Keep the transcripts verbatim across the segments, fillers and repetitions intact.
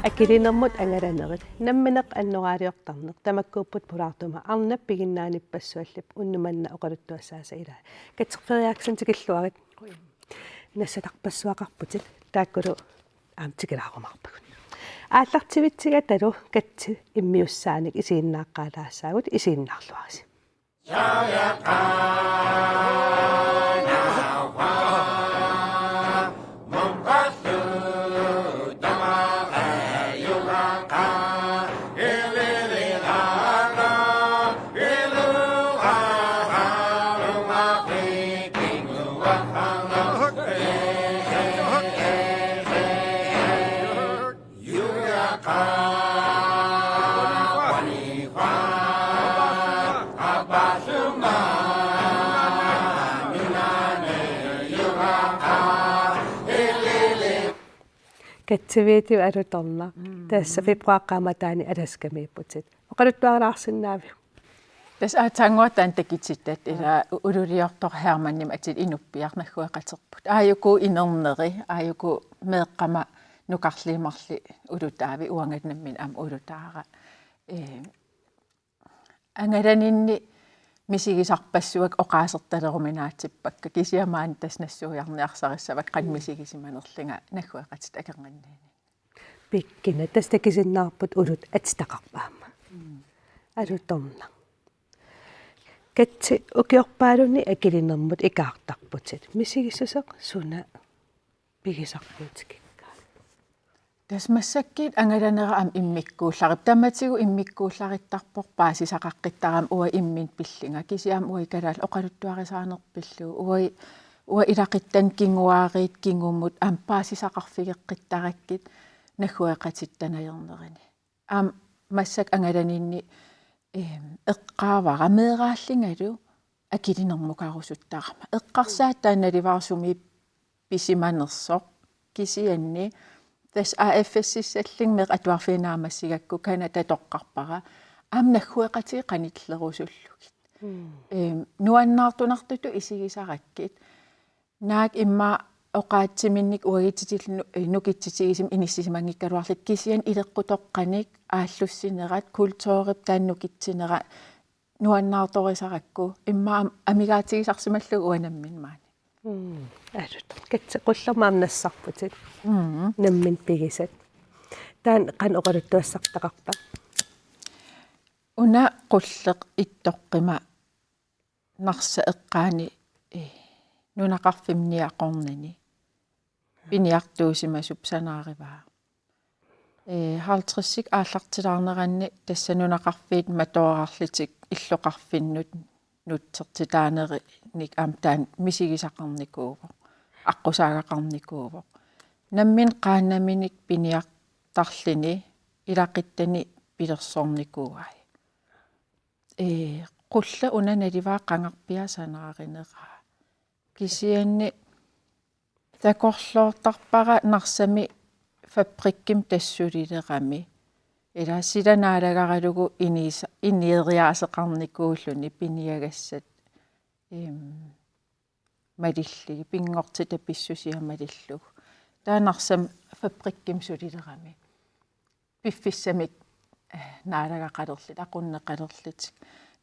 Akilinermut angalanerit. Nammineq annoraaliortarneq. Tamakkuupput pulaartuma arnap piginnaanippassuallip unnuk manna oqaluttuassaasa ilaa. Katseq Frederiksen, tikilluarit. Nassatarpassuaqarputit, taakkulu aamma tikilaarumaarpagut. Aallartivitsigatalu Katsi immiussaanik isiginnaaqqaalaassaagut, isiginnaarluarisi. Katsiviit alutornaq. Mm. Tassa februarip qaammataani Alaskamiipputit. Oqaluttuarilaarsinnaaviuk? Tassa aatsaannguaq taanna takutittat, ila u-, ululiortoq Hermannimik atit inuppiarnaggueqaterput. Aajuku inerneri, aajuku meeqqama nukarliit marluk ulutaavi, uangalu nammineq aamma ulutaara. Ee, angalaninni misigisarpassuit oqaasertaleruminaatsippakka, kisianni maani tassa nassuiarniarsarissavakka qanoq misigisimanerlunga naggueqatitta akornanniini. Pikkina, tassa takusinnaavarput ulut atitaqarput aamma. Mm. Alutornaq. Katsi, ukiorpaalunni akilinermut ikaartarputit. Misigissuseq suna pigisarpiuk tikikkaat? Tassa massakkut angalanera aamma immikkuullarip-, tamatigut immikkuullarittarpoq paasisaqaqqittarama uanga imminut pillunga. Kisianni aamma uagut kalaallit oqaluttuarisaaneq pillugu. Uanga, uanga ilaquttani kinguaariit kingumut aamma paasisaqarfigeqqittarakkit naggueqatitta najornerani. Aamma massakkut angalaninni, eem, eqqaavara meeraallungalu akilinermukarusuttarama. Eqqarsaat taanna naluara sumi pisimanersoq, kisianni tassa A F S-issallunga meeqqat atuarfiit naammassigakku Canada toqqarpara. Aamma naggueqatigut qanillerusullugit. Mm. Eem, nuannaartunartutut isigisarakkit. Naak immaqa oqaatsiminnik uagutsillu nu-, eh, nukitsitigisumik inissisimanngikkaluarlutik, kisianni ileqqutoqqanik aallussinerat, kulturip taanna nukitsinera nuannaartorisarakku, immaqa am-, amigaatigisarsimallugu uanga nammineq maani. Mm, alutornaq. Katsi, qullermik aamma nassarputit. Mm. Nammineq pigisat. Taanna qanoq oqaluttuassartaqarpa? Una qulleq ittoqqima Narsap eqqaani, eh, nunaqarfimmi niaqornani piniartuusimasup sanaarivaa. Eh, halvtredsit aallartilaarneranni tassa nunaqarfiit matoorarlutik illoqarfinnut nutsertitaanerunik aamma taanna misigisaqarnikuuvoq, aqqusaagaqarnikuuvoq. Nammineq qaannaminik piniartarluni ilaquttani pilersornikuuai. Ee, qulleq una naluara qangarpiaq sanaarineraa. Kisianni takorloortarpara Narsami fabrikkimi tassa sulilerami. Ila sila naalagaralugu iniisa-, inieriaaseqarnikuulluni piniagassat, em, malillugit, pinngortitaq pissusia malillugu. Taava Narsami fabrikkimi sulilerami. Piffissamik, eh, naalagaqalerlutik, aqunneqalerlutik.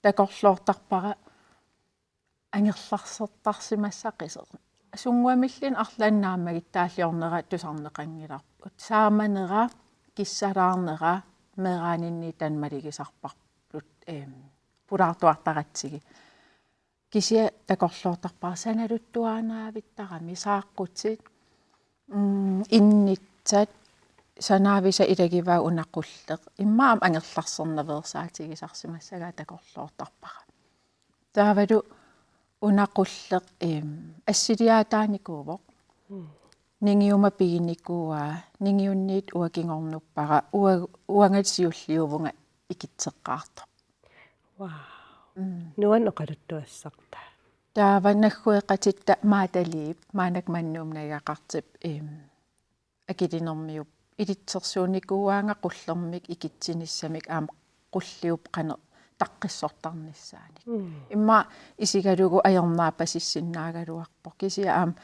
Takorloortarpara angerlarsertarsimassaqisoq. Sunnguamilluunniit arlaannik naammagittaalliornera tusarneqanngilarput. Saamanera, kissalaarnera, meeraaninniit taanna malugisarparput, em, pulaartuartaratsigu. Kisianni takorloortarpara sanaluttuaannavittarami saaqqutit, mm, innitsat, sanaavisaq ilagivaat una qulleq. Immaqa aamma angerlarsernaveersaatigisarsimassagaa takorloortarpara. Taavalu una qulleq, em, assiliaataanikuuvoq. Mm. Ningiuma piginikuuaa, ningiunniit uanga kingornuppara, ua-, uangalu siulliuvunga ikitseqqaartoq. Wow. Mm. Nuanneq oqaluttuassartaa. Taava naggueqatitta Maataliip, maannakkut Mannup nagaqartup, em, akilinermiup ilitsersuunikuuaanga qullermik ikitsinissamik aamma qulliup qanoq taqqissortarnissaanik. Mm. Immaqa isigalugu ajornaapasissinnaagaluarpoq. Kisianni aamma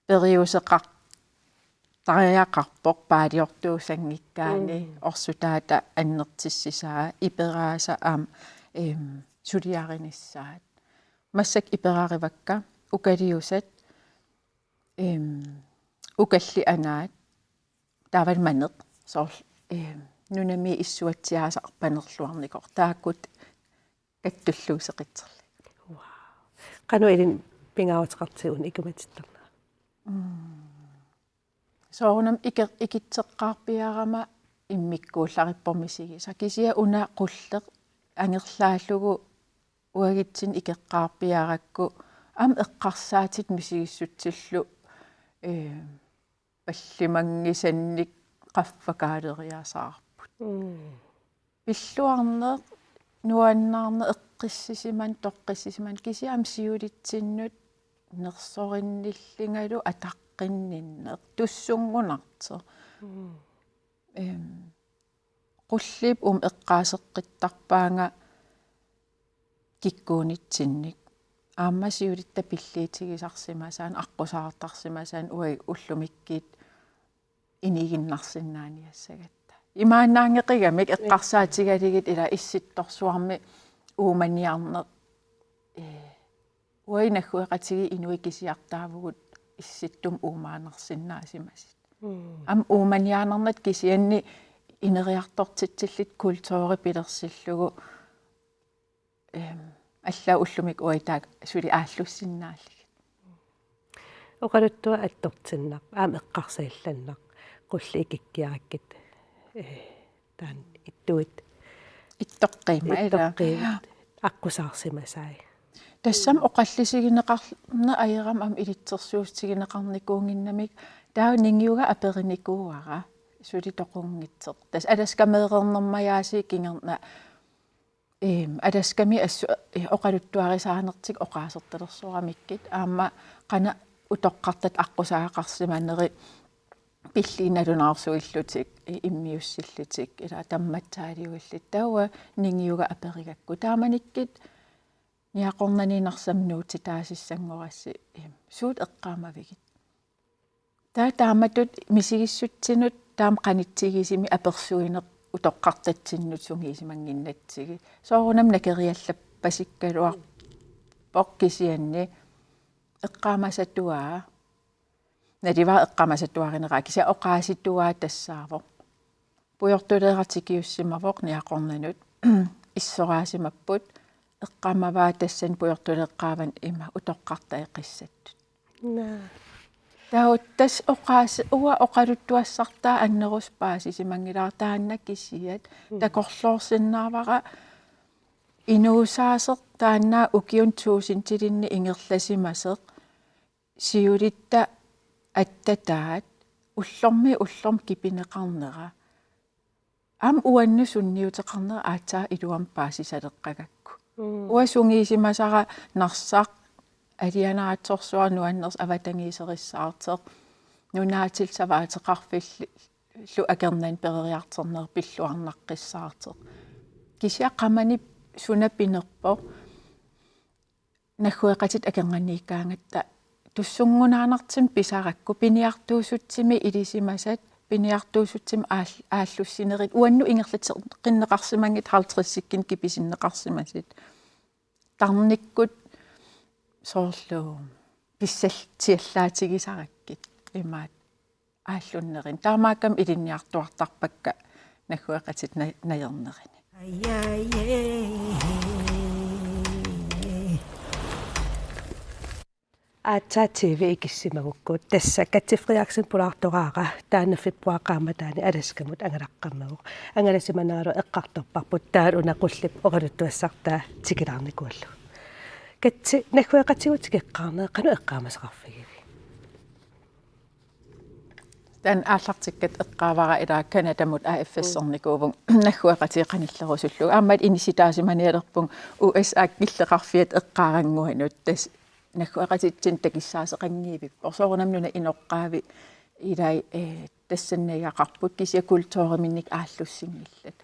periuseqartariaqarpoq paaliortuussanngikkaanni. Mm. Orsutaata annertissisaa iperaasa aamma, em, suliarinissaat. Massakkut iperarivakka ukaliusat, em, ukallit anaat, taavalu maneq, soorlu, em, nunami issuatsiaasaq panerluarnikoq, taakkua kattulluusseqitserlugit. Wow. Qanoq ilinnut pingaaruteqartigiuk una ikumatittarnera? Mm. Soorunami iki-, ikitseqqaarpiarama immikkuullarippoq misigisaq. Kisianni una qulleq angerlaallugu uagutsinnut ikeqqaarpiarakku aamma eqqarsaatit misigissutsillu, eh, pallimanngisannik qaffakaaleriasaarput. Mm. Pilluarneq, nuannaarneq, eqqissisimaneq, toqqissisimaneq, kisianni aamma siulitsinnut nersorinnillungalu ataqqinninneq, tussunngunartoq. Mm. Em, qulliup uuma eqqaaseqqittarpaanga kikkuunitsinnik. Aamma siulitta pilliutigisarsimasaanik, aqqusaartarsimasaanik, uagut ullumikkut iniginnarsinnaaniassagatta. Imaannaanngeqigamik eqqarsaatigalugit ila Issittorsuarmi uumaniarneq, ee, uagut naggueqatigiit inuit kisiartaavugut Issittumi uumaannarsinnaasimasut. Mm. Aamma uumaniaannarnata kisianni ineriartortitsilluta kulturi pilersillugu, em, allaat ullumikkut uagut taakku suli aallussinnaallugit. Oqaluttuaq attortinnarpoq, aamma eqqarsaallannaq, qulliit ikikkiarakkit, eh, taanna ittuit. Ittoqqiimmat, ilaa. Ittoqqiimmat, aqqusaarsimasai. Tassami oqallisigineqarneq ajorami aamma ilitsersuussutigineqarnikuunnginnamik, taava ningiugaq aperinikuuara suli toqunngitsoq. Tassa Alaskameereernermajaasiit kingorna, eem, Alaskami assut, eh, oqaluttuarisaanertik oqaasertalersoramikkit, aamma qanoq utoqqartata aqqusaagaqarsimaneri pilliit nalunaarsuillutik, eh, immiussillutik, ila tammatsaaliuillutik, taava ningiugaq aperigakku. Taamanikkut Niaqornani Narsami nuutitaasissanngorassi, eem, suut eqqaamavigit? Taava taamatut misigissutsinut taama qanitsigisumik apersuineq utoqqartatsinnut sungiusimannginnatsigit. Soorunami nakeriallappasikkaluarpoq kisianni eqqaamasatuaa. Naluara eqqaamasatuarineraa kisianni oqaasituaa tassaavoq. Pujortuleeraq tikiussimavoq Niaqornanut. Issoraasimapput. Eqqaamavaa tassani pujortuleeqqaavanut ima utoqqartai qissattut. Naa. Taava tassa oqaas-, uanga oqaluttuassartaa annerusumik paasisimanngilara taanna kisiat. Mm. Takorloorsinnaavara inuusaasoq taanna ukiuni tuusintilinni ingerlasimasoq. Siulitta attataat ullormiit ullormut kipineqarnera. Aamma uannut sunniuteqarnera aatsaat iluamik paasisaleqqagakku. Mm. Uanga sungiusimasara Narsaq alianaatsorsuaq nuannersoq avatangiiserissaartoq. Nunaatillu savaateqarfillu akornanni peroriartorneq pilluarnaqqissaartoq. Kisianni qamani suna pinerpoq. Naggueqatitta akornanniikkaangatta tussunngunaanartumik pisarakku piniartuussutsimik ilisimasat, piniartuussutsimik aal-, aallussinerit, uannut ingerlateqqinneqarsimanngitsut halvtredsikkunik kipisinneqarsimasut. Tarnikkut soorlu pissalliallaatigisarakkit imaat aallunnerini. Taamaakkami ilinniartuartarpakka naggueqatitta na-, najornerini. Aatsaat T V ikissimagukku tassa Katja Frederiksen pulaartoraara taanna februar qaammataani Alaskamut angalaqqammagu. Angalasimaneralu eqqartorparput taavalu una qulliup oqaluttuassartaa tikilaarnikuullugu. Katja, naggueqatigut tikeqqaarnerit qanoq eqqaamasaqarfigivigit? Taanna aallartikkatta eqqaavara ila Canadamut A F S-ernikuuvunga naggueqatigut qanillerusullugu. Aamma inissitaasimanialerpunga U S A killeqarfiata eqqaarannguanut tassa naggueqatitsinnut takussaasoqanngivippoq. Soorunami nunap inoqqaavi ilai, eh, tassannagaqarput kisianni kulturiminnik aallussinngillat.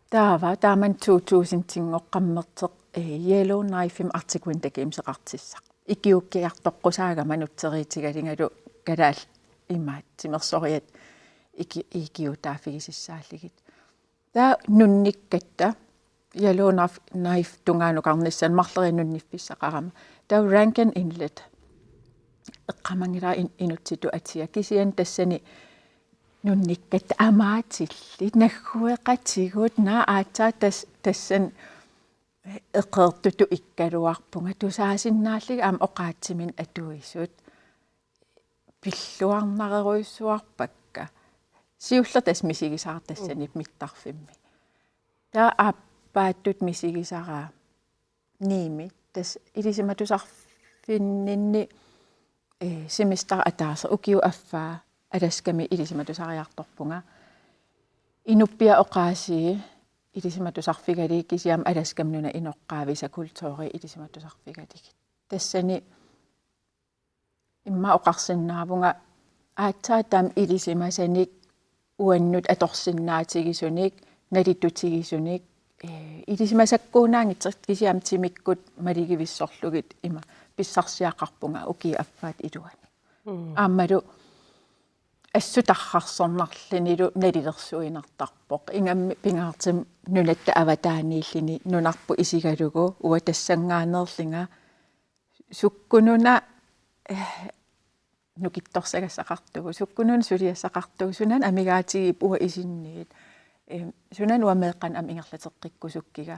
Taava taamani to tusind-inngooq qammerteq, eh, Yellow Knife-imi Arctic Winter Games-eqartissaq. Ikiuukkiartoqqusaagama nutseriitigalugalu kalaallit imaat timersoriat iki-, ikiuutaaffigisassaallugit. Taava nunnikkatta Yellow Knife, Knife tungaanukarnissaanut marloriarlunga nunniffissaqarama. Taava Rankin Inlet. Eqqaamanngilara in-, inuttitut atia kisianni tassani nunnikkatta amaatillit naggueqatigut naak aatsaat tas-, tassani eqeertutut ikkaluarpunga tusaasinnaallugit aamma oqaatsiminnik atuisut. Pilluarnerujussuarpakka. Siullermik tassa misigisara tassani mittarfimmi. Taava aappaattut misigisara niimi. Tassa ilisimatusarfinninni, eh, semester ataaseq ukiup affaa Alaskami ilisimatusariartorpunga. Inuppia oqaasii ilisimatusarfigalugit kisianni Alaskami nunap inoqqaavisa kulturi ilisimatusarfigalugit. Tassani immaqa oqarsinnaavunga aatsaat taama ilisimasanik uannut atorsinnaatigisunik, nalitutigisunik, eh, ilisimasakkuunaanngitsoq kisianni timikkut maligivissorlugit ima pissarsiaqarpunga ukiup affaata iluani. Mm. Aammalu assut tarrarsornarlunilu nalilersuinartarpoq. Ingammik pingaartumik nunatta avataaniilluni nunarput isigalugu uanga tassanngaanneerlunga sukkununa, eh, nukittorsagassaqartugut, sukkununa suliassaqartugut, sunannik amigaatigipput uanga isinniit, eh, sunannik uanga meeqqanik aamma ingerlateqqikkusukkiga.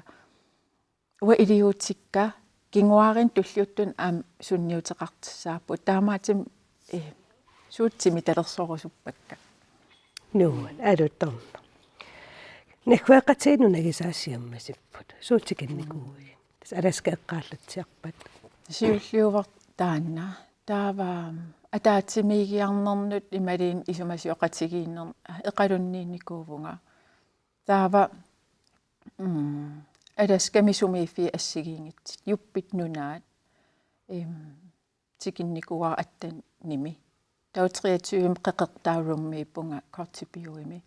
Uanga iliuutsikka, kinguaarinni tulliuttuni aamma sunniuteqartussaapput, taamaattumik, eh, suut timitalersorusuppakka. Nuann', aluttornaq. Naggueqatigiit nunagisaat siammasipput. Suut tikinnikuuigit? Tassa Alaska eqqaallatsiarpat. Siulliuvoq taanna. Taava ataatsimiigiarnernut imaluunniit isumasioqatigiinnermut eqalunniinnikuuvunga. Taava, mm, Alaskami sumiiffiit assigiinngitsut, Jubbit nunaat, em, tikinnikuuara attenimi. Taava treogtyve qeqertaa roomiippunga Kotzebue-mi.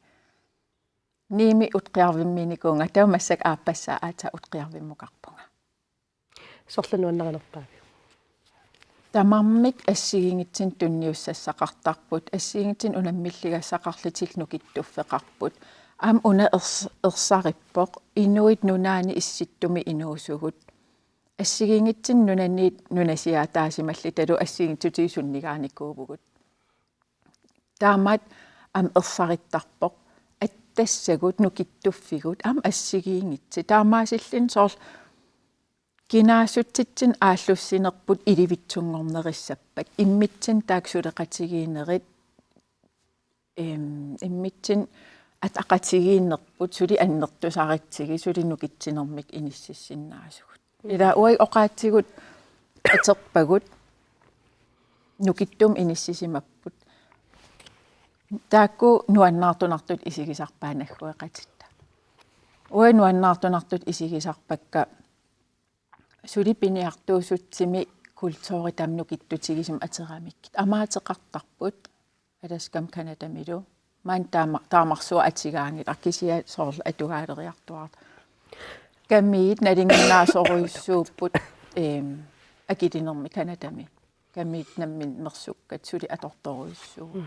Niimi Utqiarvimmiinnikuuvunga, taava massakkut aappassaa aatsaat Utqiarvimmukarpunga. Sorleq nuannarinerpaaviuk? Tamarmik assigiinngitsunik tunniussassaqartarput, assigiinngitsunik unammilligassaqarlutillu nukittuffeqarput. Aamma una ers-, ersarippoq, inuit nunaanni issittumi inuusugut. Assigiinngitsunik nunanniit nunasiaataasimallutalu assigiinngitsutigut sunnigaanikuuvugut. Taamaattumik aamma ersarittarpoq. Attassagut, nukittuffigut, aamma assigiinngitsut. Taamaasilluni soorlu kinaassutsitsinnut aallussinerput ilivitsunngornerissappat. Immitsinnut taakku suleqatigiinnerit, em, immitsinnut ataqatigiinnerput suli annertusaritsigit, suli nukitsinermik inississinnaasugut. Ila uagut oqaatsigut atorpagut nukittummik inissisimapput. Taakku nuannaartunartut isigisarpaat naggueqatitta. Uagut nuannaartunartut isigisarpakka suli piniartuusutsimi kulturi taama nukittutigisumik atoramikkit. Amaateqartarput Alaskami Canadamilu. Maani taama-, taamarsuaq atugaanngilaq kisianni soorlu atugaaleriartuaartut. Kamiit nalinginnaasorujussuupput, em, akilinermi Canadami. Kamiit namminneq mersukkat suli atortorujussuuvoq. Mm.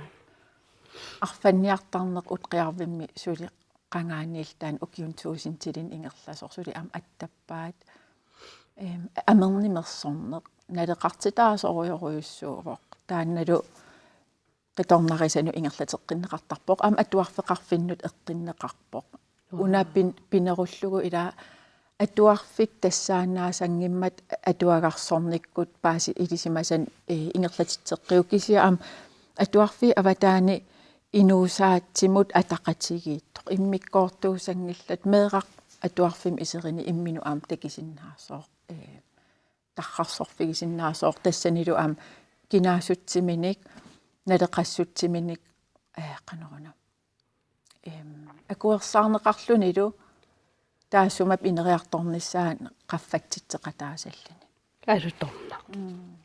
Arfanniartarneq Utqiarvimmi suli qangaaniillu taanna ukiuni tuusintilinni ingerlasoq suli aamma attappaat. Em, amerneq mersorneq naleqartitaasorujorujussuuvoq. Taannalu qitornarisanut ingerlateqqinneqartarpoq. Aamma atuarfeqarfinnut eqqunneqarpoq. Una pin-, pinerullugu ila atuarfik tassaannaasanngimmat atuagarsornikkut paasi ilisimasanik, eh, ingerlatitseqqiuk kisianni aamma atuarfiup avataani inuusaatsimut ataqatigiittoq. Immikkoortuussanngillat meeraq atuarfimmi iseruni imminut aamma takusinnaasoq. Eh, tarrarsorfigisinnaasoq tassanilu aamma kinaassutsiminik, naleqassutsiminik, eh, qanoruna. Em, akuersaarneqarlunilu taassuma ineriartornissaa qaffatsitseqataasalluni. Aluttornaq. Mm.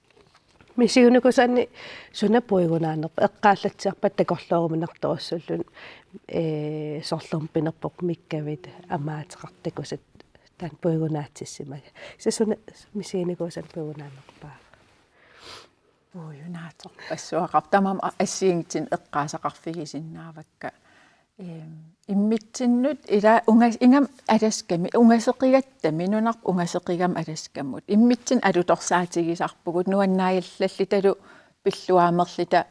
Misiginikuusanni suna puigunaannerpa eqqaallatsiarpat takorlooruminartorujussuulluni, ee, sorlerpinerpoq mikkavit amaateqartakusat taanna puigunaatsissimaga. Kisianni suna misiginikuusanni puigunaannerpaava? Puigunaasorpassuaqarpoq tamarmik a-, assigiinngitsunik eqqaasoqarfigisinnaavakka. Ehm, immitsinnut ila ungas-, ingammik alaskami, ungaseqigattami, nunarput ungaseqigami alaskamut. Immitsinnut alutorsaatigisarpugut, nuannaajallallutalu pilluaamerluta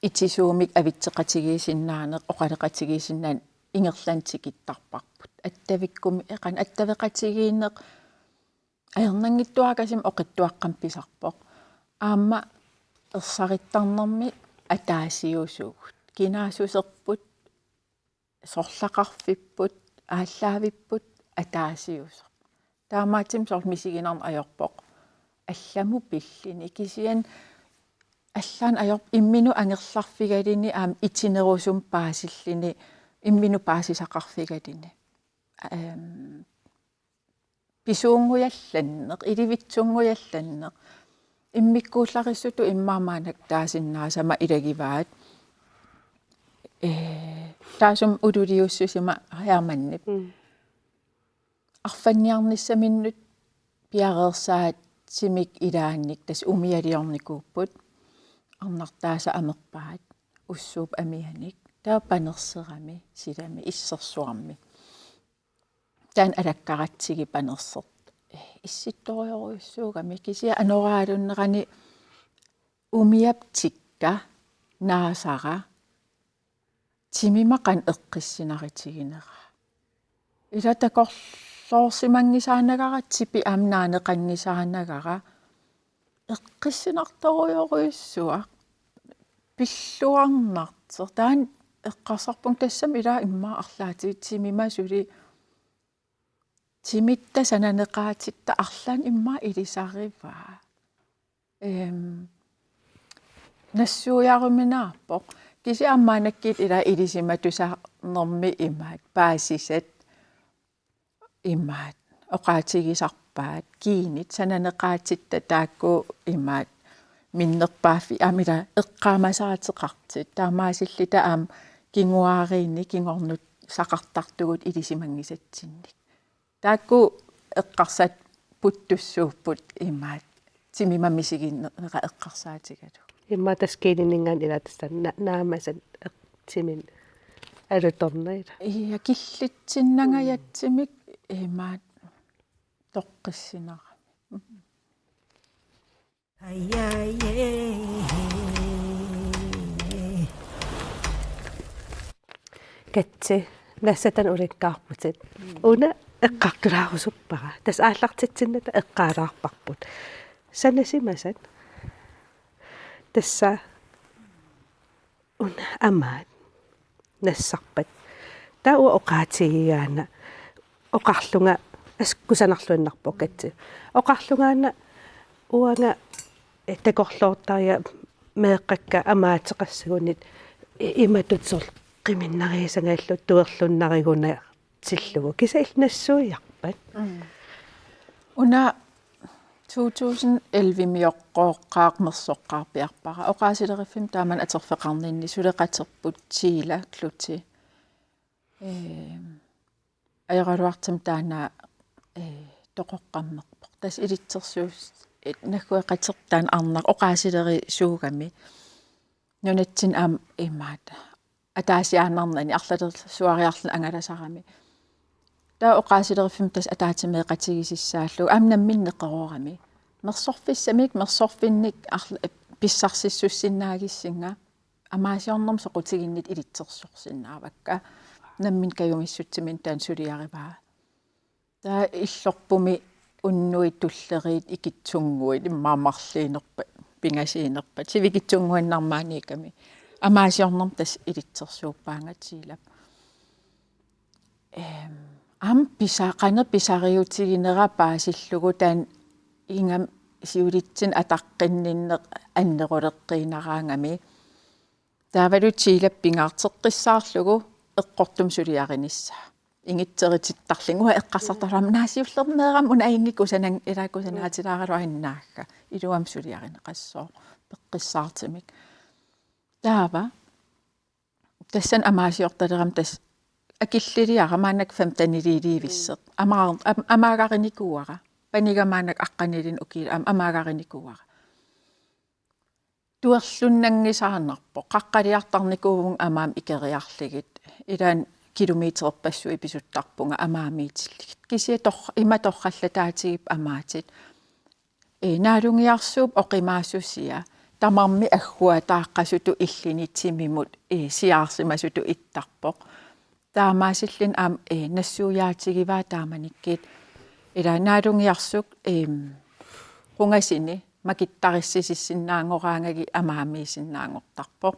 itisuumik avitseqatigiissinnaaneq, oqaloqatigiissinnaaneq ingerlaannaq tikittarparput. Attavikkumi, eqan attaveqatigiinneq ajornanngitsuararsuarmik oqitsuaqqamik pisarpoq. Aamma ersarittarnermi ataasiusugut. Kinaassuserput, sorlaqarfipput, aallaavipput, ataasiusoq. Taamaattumik soorlu misiginarneq ajorpoq allamut pilluni. Kisianni allaat ajorpoq imminut angerlarfigaluni aamma itinerusumik paasilluni, imminut paasisaqarfigaluni. Ehm, pisuunngujallanneq, ilivitsunngujallanneq. Immikkuullarissutut immaqa maannakkut taasinnaasama ilagivaat. Ee, taassuma ululiussusima Hermannip. Mm. Arfanniarnissaminnut piareersaatimik ilaannik tassa umialiornikuupput. Arnartaasa amerpaat ussuup amianik. Taava panerserami, silami, issersuarmi. Taanna alakkaratsigit panersertoq. Issittorujorujussuugami kisianni anoraalunnerani umiap tikka naasara timima qanoq eqqissinarutiginera. Ila takorloorsimanngisaanagara tipi aamma naaneqanngisaanagara eqqissinartorujorujussuaq pilluarnartoq. Taanna eqqarsarpunga tassami ila immaqa arlaatigut timima suli timitta sananeqaatitta arlaannik immaqa ilisarivaa. Ehm, nassuiaruminaarpoq. Kisianni aamma maannakkut ila ilisimatusarnermi imaat paasisat imaat oqaatigisarpaat kiinit sananeqaatitta taakku imaat minnerpaaffii aamma ila eqqaamasaateqartut taamaasilluta aamma kinguaariinni kingornussaqartartugut ilisimanngisatsinnik. Taakku eqqarsat puttussuupput imaat timima misiginera eqqarsaatigalugu. Immaqa tassa kiinininngaanniit ila tassa na-, naamasan eq-, timin alutornera. Ja killitsinnangajatsimik imaat toqqissinarami. Katsi, nassatanik ulikkaarputit. Una eqqartulaarusuppara. Tassa aallartitsinnata eqqaalaarparput. Sanasimasat. Tassa una amaat nassarpat. Taava oqaatigigaanni oqarlunga as-, kusanarluinnarpoq Katsi. Oqarlungaana uanga, eh, takorloortariga meeqqakka amaateqassagunik i-, imatut soorlu qiminnariisangalu tuerlunnarigunartillugu. Kisianni nassuiarpat. Mm. Una to tusind elleve-mioqqooqqaaq mersoqqaarpiarpara. Oqaasileriffimmi taamani atorfeqarninni suleqaterput Tila Kluthi. Ehm, ajoraluartumik taanna, eh, toqoqqammerpoq. Tassa ilitsersuus-, eh, naggueqaterput taanna arnaq oqaasilerisuugami. Nunatsinni aamma imaat ataasiaannarnani arlalersuariarluni angalasarami. Taava oqaasileriffimmi tassa ataatsimeeqatigisassaallugu aamma nammineq neqeroorami. Mersorfissamik, mersorfinnik arla-, pissarsissussinnaagissinga. Amaasiornermut soqutiginnittut ilitsersorsinnaavakka. Nammineq kajumissutsiminnik taanna suliarivaa. Taava illorpumi unnuit tulleriit ikittunnguit immaqa marluinerpat, pingasuunerpat, sivikitsunnguinnarmaaniikkami. Amaasiornermut tassa ilitsersuuppaanga Tilap. Ehm, aamma pisa-, qanoq pisariutiginera paasillugu taanna ingammik siulitsinni ataqqinninneq anneruleqqiinnaraangami. Taavalu Tilap pingaarteqqissaarlugu eqqortumik suliarinissaa. ingitseritittarlunga, uanga eqqarsartarama naasiullermeerama una ajunngikkusunanngilaq, ilaa kusanaatilaaraluarama naagga, iluamik suliarineqassooq peqqissaartumik. Taava tassani amaasiortalerama tassa akilliliara maannakkut femteniliiliivissoq. Amaa-, am-, amaagarinikuuara. Paniga maannakkut aqqanilinnik ukiulik am-, amaagarinikuuara. Tuerlunnanngisaannarpoq. Qaqqaliartarnikuuvunga amaamik ikeriarlugit. Ilaanni kilometerpassuit pisuttarpunga amaamiitillugit. Kisianni tor-, ima torrallataatigipput amaatit. Ee, naalungiarsuup oqimaassusia tamarmik agguataaqqasutut illini timimut, ee, siaarsimasutut ittarpoq. Taamaasilluni aamma, ee, nassuiaatigivaa taamanikkut. Ilaa naalungiarsuup, em, qungasuni makittarissisinnaanngoraangagit amaamiisinnaanngortarpoq.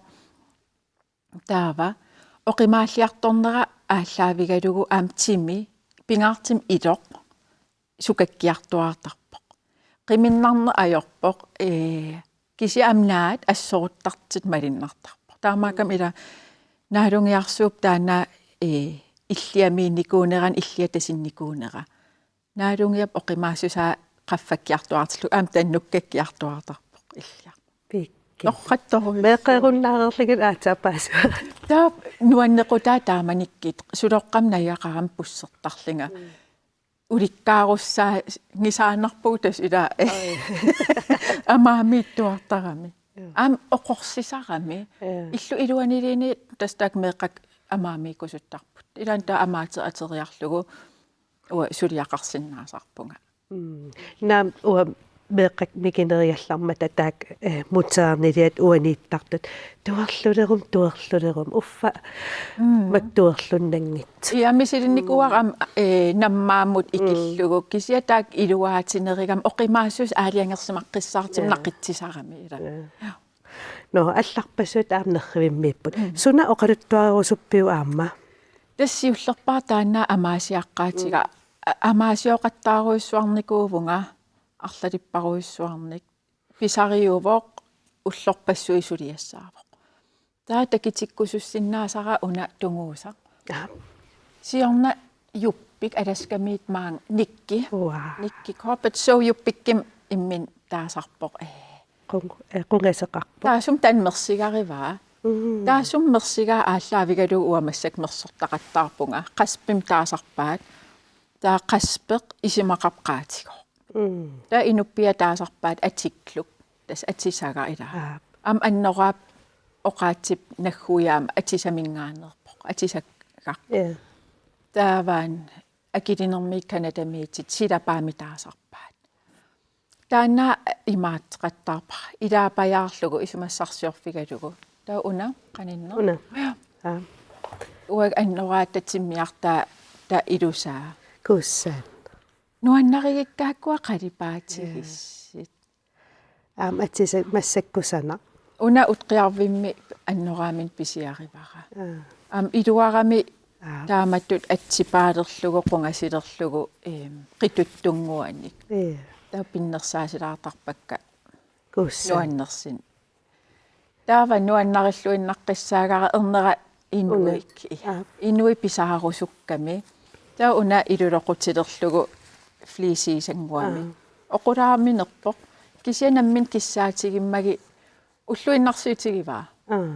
Taava oqimaalliartornera aallaavigalugu aamma timi pingaartumik iloq sukakkiartuaartarpoq. Qiminnarneq ajorpoq, ee, kisianni aamma naat assoruttartut malunnartarpoq. Taamaakkami ilaa naalungiarsuup taanna, ee, illiamiinnikuunera, illiatasinnikuunera. Naalungiap oqimaassusaa qaffakkiartuaartillugu aamma tannukkakkiartuaartarpoq illiaq. Pikki. Torrattorujuk. Meeqqerunnaareerlugit aatsaat paasivara. Taava nuannequtaa taamanikkut suloqqamik najugaqarama bussertarlunga. Mm. Ulikkaarussaanngisaannarpugut tassa ilaa. Ai. Amaamiittuartarami. Joo. Aamma oqorsisarami. Joo. Illup iluaniluunniit tassa taakku meeqqat amaamiikkusuttarput. Ilaanni taava amaateq ateriarlugu uanga suliaqarsinnaasarpunga. Mm. Naamik uanga meeqqat mikineriallarmata taakku, eh, mutsaarniliat uaniittartut. Tuerluleruma, tuerluleruma. Uffa Mm. maktuerlunnanngitsoq. Ja, misilinnikuuara aamma, eh, nammaammut Mm. ikillugu. Kisianni taakku iluaatinerigamik oqimaassusia aalajangersimaqqissaartumik Ja. naqitsisarami ilaa. Ja. Nå, allarpassuit aamma nerrivimmiipput. Mm. Suna oqaluttuarerusuppiuk aamma? Tassa siullerpaaq taanna amaasiaqqaatiga. Mm. A-, amaasioqattaarujussuarnikuuvunga arlalipparujussuarnik. Pisariuvoq ullorpassuit suliassaavoq. Taava takutikkusussinnaasara una tunguusaq. Aha. Siorna juppik Alaskamiit maanga Nikki. Uaa. Nikki Corbett, so juppikkimik imminut taasarpoq. Ee. Qung-, eh, qungaseqarpoq. Taassuma taanna mersigarivaa. Mm. Taassuma mersigaa aallaavigalugu uanga massakkut mersortaqattaarpunga. Qaspimik taasarpaat. Taava Qaspeq isumaqarpoq qaatigooq. Mm. Taava inuppia taasarpaat Atikluk. Tassa atisaga ilaa. Aap. Aamma annoraap oqaatsip naggujaama atisaminngaanneerpoq. Atisagaq. Ja. Taava akilinermiit Canadamiittut silapaamik taasarpaat. Taanna imaattoqattaarpara. Ilaapajaarlugu isumassarsiorfigalugu. Taava una qaninneq. Una. Ja. Aap. Uanga annoraata timmiartaa taava ilusaa. Kuussaannaq. Nuannarigikka taakkua qalipaatigissut. Aamma atisat massakkut sanaq. Una Utqiarvimmi annoraaminik pisiarivara. Aa. Aamma iluarami Aa. taamatut atsipaalerlugu, qungasilerlugu, eem, qituttunnguanik. Ee. Taava pinnersaasilaartarpakka Kuussaannaq. nuannersunik. Taava nuannarilluinnaqqissaagara ernera Inuit. Una. Aa. Inuit pisaarusukkami. Taava una iluloqutilerlugu fleeceisannguamik. Aa. Oqulaarminerpoq. Kisianni nammineq kissaatigimmagit ulluinnarsiutigivaa. Aa.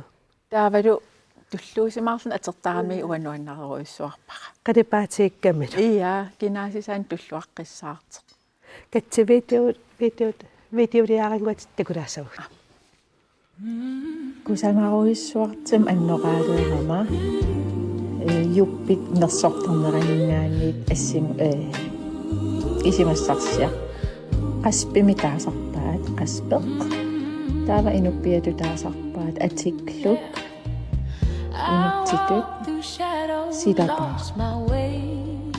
Taavalu tulluusimaarluni atortarami Mm. uanga nuannarerujussuarpara. Qalipaatigikkamilu. Ja, kinaassusaa tulluaqqissaartoq. Katsi video, video, videoliarannguatit takulaassavut. Kusanarujussuartumik annoraaleerama, eh, juppik mersortarneraninngaanniit assim-, eh, isumassarsiaq. Qaspimik taasarpaat Qaspeq. Taava inuppiatut taasarpaat Atikluk. Inuttitut silapaaq.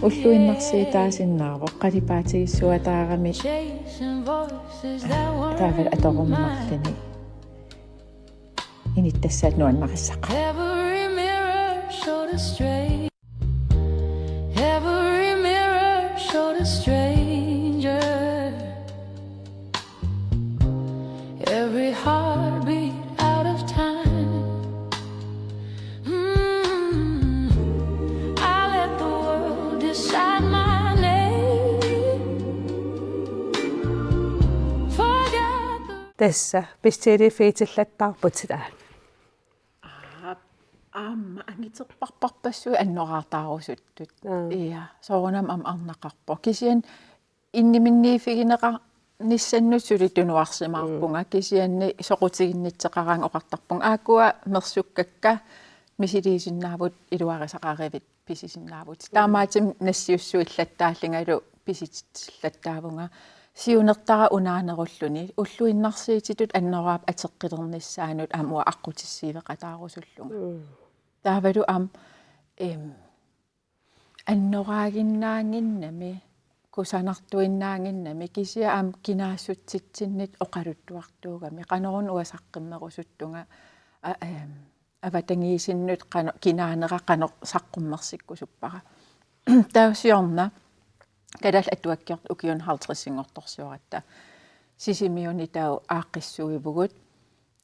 Ulluinnarsiutaasinnaavoq qalipaatigissuataarami taavalu atorunnaarluni inuttassaat nuannarissaqaaq. Every mirror showed a stranger. Every mirror showed a stranger. Every heartbeat out of time. Mm. I let the world Tassa, bestilliiffigitillattaarputit aamma. Aa, aamma angiterparparpassuit annoraartaarusuttut. Aa. Ia, soorunami aamma arnaqarpoq. Kisianni inniminniiffigineqarnissannut suli tunuarsimaarpunga, mm, kisianni soqutiginnittoqaraangat oqartarpunga. Aakkua mersukkakka misiliisinnaavut iluarisaqarivit pisisinnaavutit. Taamaattumik nassiussuillattaallungalu pisititsillattaavunga. Siunertara unaanerulluni ulluinnarsiutitut annoraap ateqqilernissaanut aamma uanga aqqutissiiveqataarusullunga. Mm. Taavalu aamma, em, annoraaginnaaginnami, kusanartuinnaaginnami, kisianni aamma kinaassutsitsinnit oqaluttuartuugami, qanoruna uanga saqqummerusuttunga, a, em, avatangiisinnut qano-, kinaanera qanoq saqqummersikkusuppara. Taava siorna Kalaallit Atuakkiortut ukiut halvtredsinngortorsioratta Sisimiuni taava aaqqissuivugut.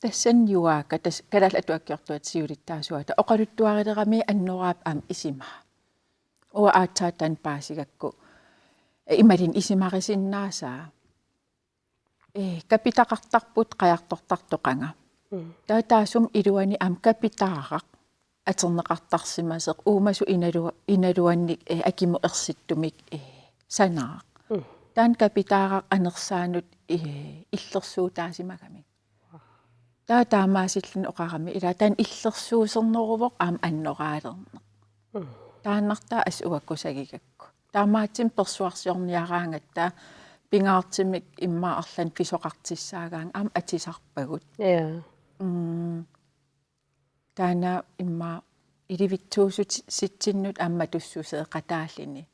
Tassani Juaaka, tassa Kalaallit Atuakkiortuata siulittaasuata, oqaluttuarilerami annoraap aamma isumaa. Uanga aatsaat taanna paasigakku, eh, imaluunniit isumarisinnaasara. Ee, kapitaqartarput qajartortartoq qanga. Mm. Taava taassuma iluani aamma kapitaaraq atorneqartarsimasoq uumasut inalua-, inaluannik, ee, akimut ersittumik, ee, sanaaq. Mm. Taanna kapitaaraq anersaanut, ee, illersuutaasimagamik. Taava taamaasilluni oqarami, ila taanna illersuuserneruvoq aamma annoraalerneq. Mm. Taannartaa assut uagut sagigakku. Taamaattumik persuarsiorniaraangatta pingaartumik immaqa arlaannik pisoqartussaagaangat aamma atusarpagut. Ja. Mm. Taanna immaqa ilivitsuusutit-, sitsinnut aamma tussuseeqataalluni.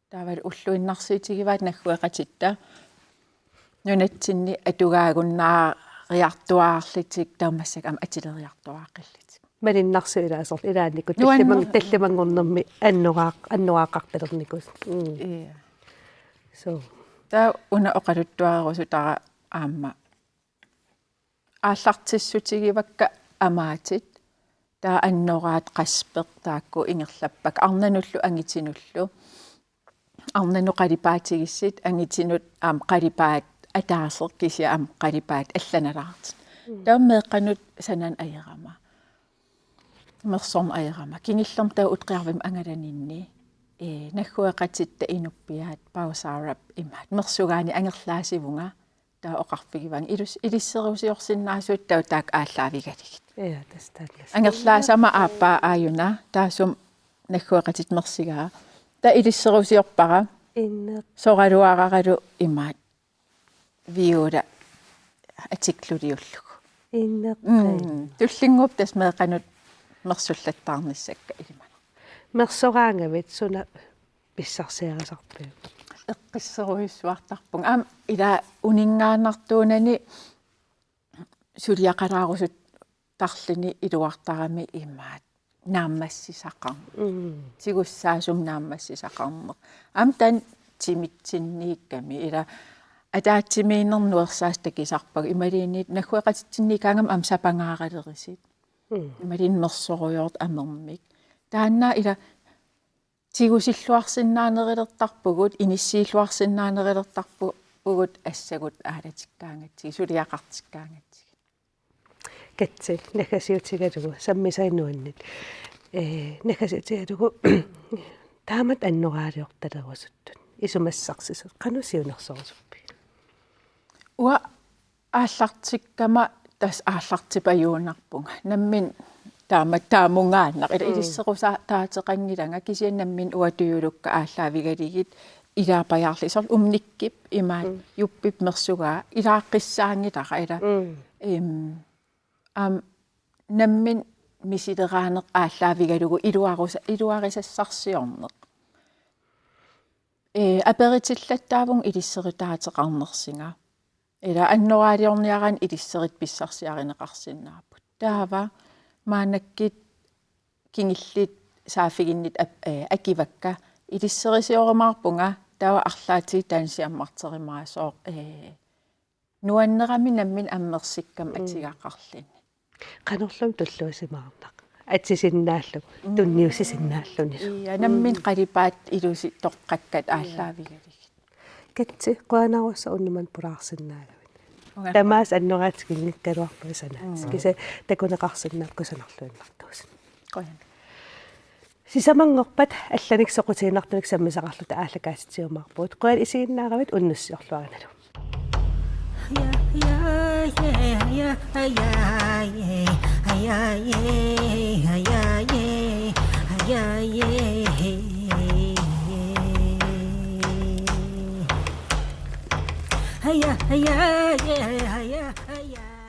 Taavalu ulluinnarsiutigivaat naggueqatitta nunatsinni atugaagunnaariartuaarlutik taava massakkut aamma atuleriartuaaqqillutik. Malunnarsiuk ilaa soorlu ilaannikkut. Nuann-, tallimang-, tallimanngornermi annoraaq-, annoraaqartalernikut. Mm. Ia. So. Taava una oqaluttuarerusutara aamma aallartissutigivakka amaatit, taava annoraat qassit taakku ingerlappakka arnanullu angutinullu. Arnanut qalipaatigisut, angutinut aamma qalipaat ataaseq kisianni aamma qalipaat allanalaartut. Mm. Taava meeqqanut sananeq ajorama. Mersorneq ajorama. Kingullermik taava uteqarvim angalaninni. Ee, naggueqatitta inupiaat Pausarap imaat. Mersugaanik angerlaasivunga. Taava oqarfigivunga ilus-, ilisserusiorsinnaasutit taava taakku aallaavigalugit. Ja, tassa taanna. Angerlaasama aappaa aajuna, taassuma naggueqatitta mersugaa. Taava ilisserusiorpara. Inneq. Soraluararalu imaat. Viola atikluliullugu. Inneq. Mm. Tullinnguuppoq tassa meeqqanut mersullattaarnissakka ilimanarpoq. Mersoraangavit suna pissarsiarisarpiuk? Eqqisserujussuartarpunga. Aamma ila uninngaannartuunani suliaqalaarusuttarluni iluartarami imaat naammassisaqarneq. Mm. Tigussaasumik naammassisaqarneq. Aamma taanna timitsinniikkami ila ataatsimiinnermi nuersaasut takusarpagut imaluunniit naggueqatitsinniikkaangama aamma sapangaaralerisut. Mm. Imaluunniit mersorujoortut amermik. Taanna ila tigusilluarsinnaanerulertarpugut, inissiilluarsinnaanerulertarpugut assagut aalatikkaangatsigit, suliaqartikkaangatsigit. Katsi, naggasiutigalugu, sammisai nuanneq. Ee, naggasiutigalugu, taamatut annoraaliortalerusuttut, isumassarsisoq, qanoq siunnersorusuppigit? Uanga aallartikkama tassa aallartipajuunnarpunga. Nammineq taama taamungaannaq. Ila Mm. ilisserusaateqanngilanga kisianni nammineq uanga tujulukka aallaavigalugit ilaapajaarlugit. Soorlu Umnikkip imaat Mm. Juppip mersugaa ilaaqqissaanngilara ila. Mm. Em, aamma nammineq misileraaneq aallaavigalugu iluarusa-, iluarisassarsiorneq. Ee, aperitillattaavunga ilisserutaateqarnersunga. Ila annoraaliorniaraanni ilisserutit pissarsiarineqarsinnaapput. Taava maannakkut kingulliit saaffiginnittut ap-, ee, akivakka ilisserusiorumaarpunga taava arlaatigut taanna siammarterumaasoq, ee, nuannerami nammineq amersikkama Mm. atugaqarluni. Qanorluunniit tulluusimaarnaq. Atusinnaallugu, Mm. tunniussisinnaalluni. Ia, nammineq Mm. qalipaat ilusi toqqakkat Ia. aallaavigalugit. Katsi, qujanarsuaq unnuk manna pulaarsinnaagavit. Tamaasa annoraatiginngikkaluarpaa sanaat. Mm. Kisianni takuneqarsinnaavoq kusanarluinnartuusut. Qujan. Sisamanngorpat allanik soqutiginartunik sammisaqarluta aallakaatitsiumaarpugut. Qujanaq isiginnaaravit, unnussiorluarinalu.